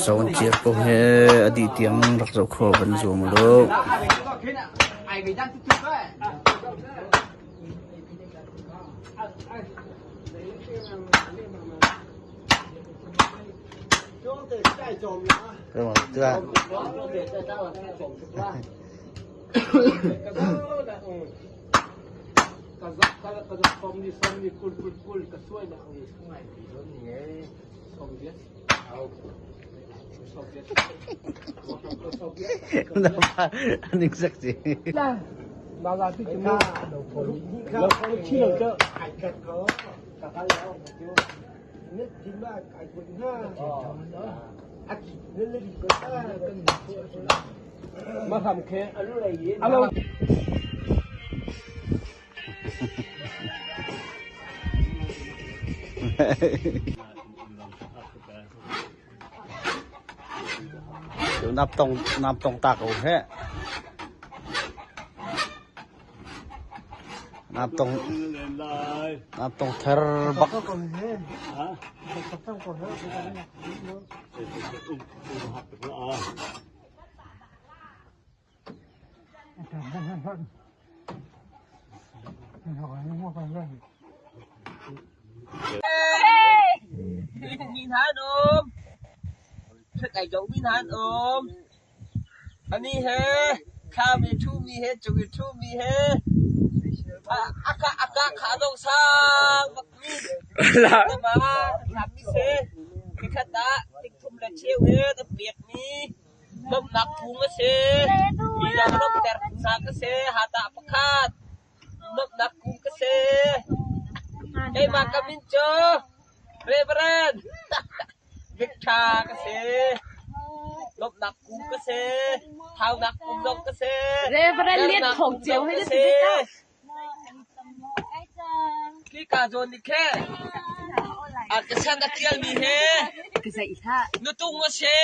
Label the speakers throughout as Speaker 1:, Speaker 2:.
Speaker 1: Sonciar ko he a dih tiang rak zoh khawh kan zuam u. Ning sak ci. Nap tong nap tong ta ko he. Nap tong nap tong ther bak.
Speaker 2: Ani he thlami ṭhumi he cung i ṭhumi he a ka kha dong sang bakmi thlami si. Nikhat ah tikthum le cheu he na pekmi lawmhnak phung a si. Midang lawmhter hna ka si. Hatah pakhat lawmhnak phung ka si. Keimah ka min cu Reverend Victor ka si. Lawmhnak phung ka si. Thaunak phung zong ka si.
Speaker 3: Reverend Lian Thawng Ceu he na si ve
Speaker 2: Khika zawn nih khin a ka san a ṭialmi hi nutung a si.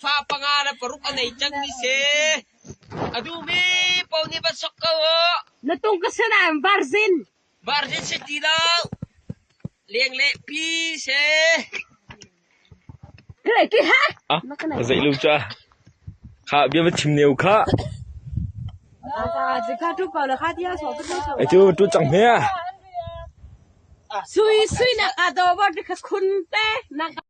Speaker 2: Fa panga le paruk a nei cangmi si. A duhmi paoh nih van sok ko u.
Speaker 3: Nutung ka si nain virgin.
Speaker 2: Virgin si ti lo. Lengleh pi si.
Speaker 4: Ka zeih lo ca. Khah bia va chim neu khah. Ai cu tu cang hme.
Speaker 3: Sui sui na ka do ba ka khun te na.